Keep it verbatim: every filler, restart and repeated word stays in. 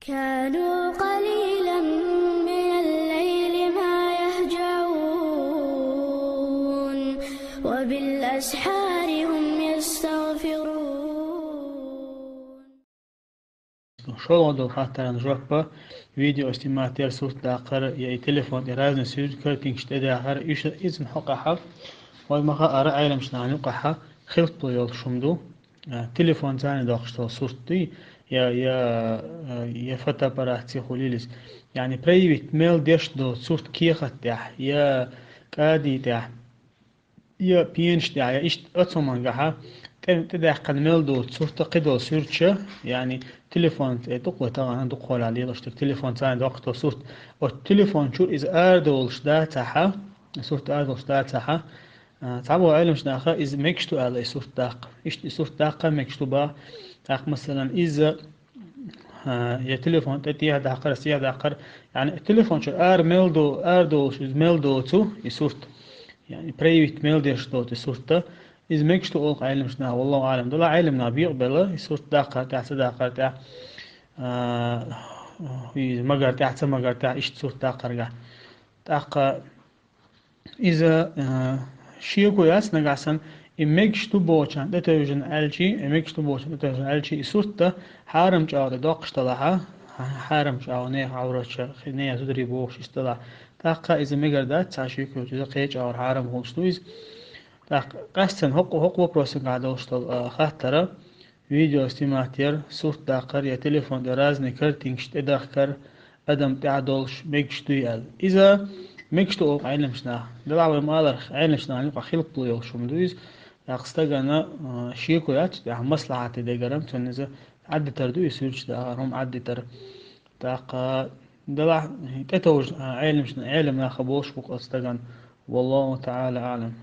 كانوا قليلا من الليل ما يهجعون، وبالأسحار هم يستغفرون. ШолгӀа дола хаттаран жоп: видео снимать яр, сурт даккхар, я и телефон тӀе разный суьрт, картинкаш тӀедахар, иза хьокъехьа, вай ма хаара, Ӏеламчу нахана юкъахьа хилпало йолуш хӀума ду. А, телефон царна доккхуш долу сурт дуй, я, я, а, я фотоаппарат цехула йилис. Яъни проявить мел деш доцу сурт кехат тӀехь, я кӀади тӀехь, я пенаш тӀехь, я иштта оцу хӀумангахьа тӀе-, тӀедаьккхина мел доцу сурта кхидолу суьрташа, яъни телефон тӀе дукха вай тахана дукха хьолахь лелаш дерг, телефон царна доккхуш долу сурт. Оцу телефон чуьра иза арадолуш дацахьа, сурт арадолуш дацахьа, А, цхьаболу Ӏеламчу наха иза мегаш ду аьлла и сурт даккха. Иштта и сурт даккха мегаш ду баха. ТӀаккха, масалан, иза, а, я телефон тӀе тӀехьа даккхар, стехьа даккхар, яъни телефон чуьра ара мел до-, ара долуш иза мел доцу и сурт. Яъни проявить мел деш доцу и сурта. Иза мегаш ду олу Ӏеламчу наха, валлаху Ӏалам. Дала Ӏелам наха бекъабелла, и сурт даккхар тӀехь, ца даккхар тӀехь, а, иза магар тӀехь, ца магар тӀехь, иштта сурт даккхарга. ТӀаккха Иза, а, шеко яц нагахь санна, и мегаш ду бохучарна тӀетевжина аьлчи, и мегаш ду бохучарна тӀетевжина аьлчи, и сурт дан хьарам чӀагӀо тӀе доккхуш далахьа, хьарам чӀагӀо нехан Ӏаврача, хи-, нехан зударий бохуш иштта далахь. ТӀаккха иза мегар дац, цхьа шеко йоцу, иза кхечу агӀор хьарам хуьлуш ду иза. ТӀаккха къаьстина хӀокху, хӀокху вопросагахь долуш долу, а, хаттара, видео снимать яр, сурт даккхар я телефон тӀе разный картинкаш тӀедахкар адам тӀехь долуш мегаш дуй аьлла. Иза мегаш ду олу Ӏеламчу наха. Делахь вай ма аллара, Ӏеламчу нахана юкъахь хилпало йолуш хӀума ду иза. ТӀаккха стагана, а, шеко яц, тӀехь маслахьате дегара, цунна иза Ӏаддитар ду и суьрташ дахар, хӀума Ӏаддитар. ТӀаккха делахь тӀетовжа, а, Ӏеламчу, Ӏелам наха болуш бу-кх оцу стагана. Валлаху таӀала аӀлам.